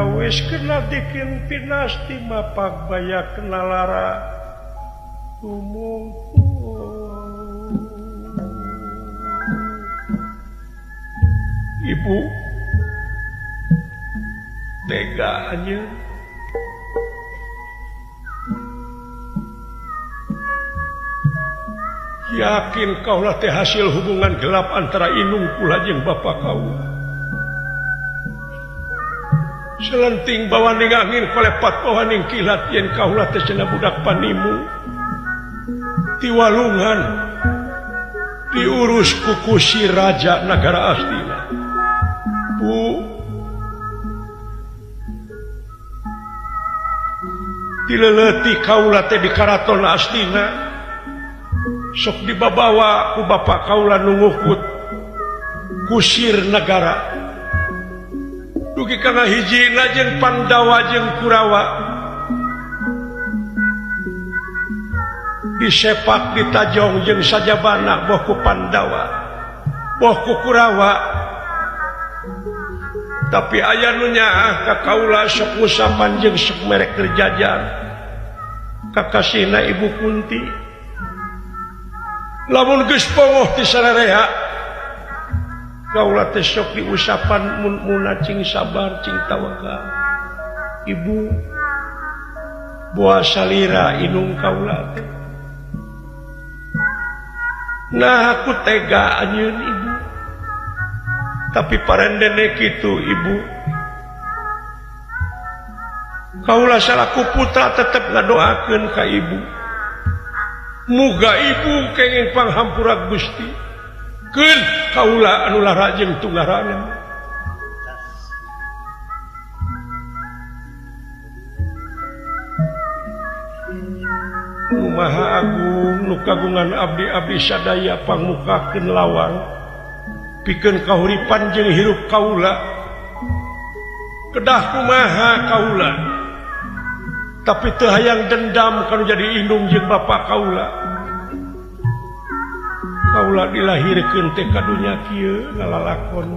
Kawis kena dikin pinasti mapak baya kena lara umumku. Ibu tega aja. Yakin kaulah teh hasil hubungan gelap antara inung kula jeung bapa kau. Selenting bawaning angin kolepat bawaning kilat yen kaulah teh cenah budak panimu. Tiwalungan diurus ku si raja nagara Astina. Bu dileleti kaula teh di karaton Astina. Sok dibabawa ku bapa kaula nu ngukut kusir negara. Dugi kana hijina jeung Pandawa jeung Kurawa. Disepak ditajong jeung sajabana boh ku Pandawa, boh ku Kurawa. Tapi aya nu nyaah ka kaula sok ngusapan jeung sok merek kerjajar. Kakasihna Ibu Kunti. Lamun geus pongoh ti sarareha kaula teh sok diusapan mun muna cing sabar cing tawakal. Ibu boa salira inung kaula teh. Nah aku tega anjeun ibu. Tapi parendene kitu ibu. Kaula salaku putra tetep ngadoakeun ka ibu. Muga ibu kenging panghampura Gusti. Keun kaula anu lara jeung tunggarana. Nu Maha Agung nu kagungan abdi-abdi sadaya pangmukakeun lawang pikeun kahuripan jeung hirup kaula. Kedah kumaha kaula. Tapi teu hayang dendam kana jadi indung jeung bapa kaula. Kaula dilahirkeun teh ka dunya kieu ngalalakon.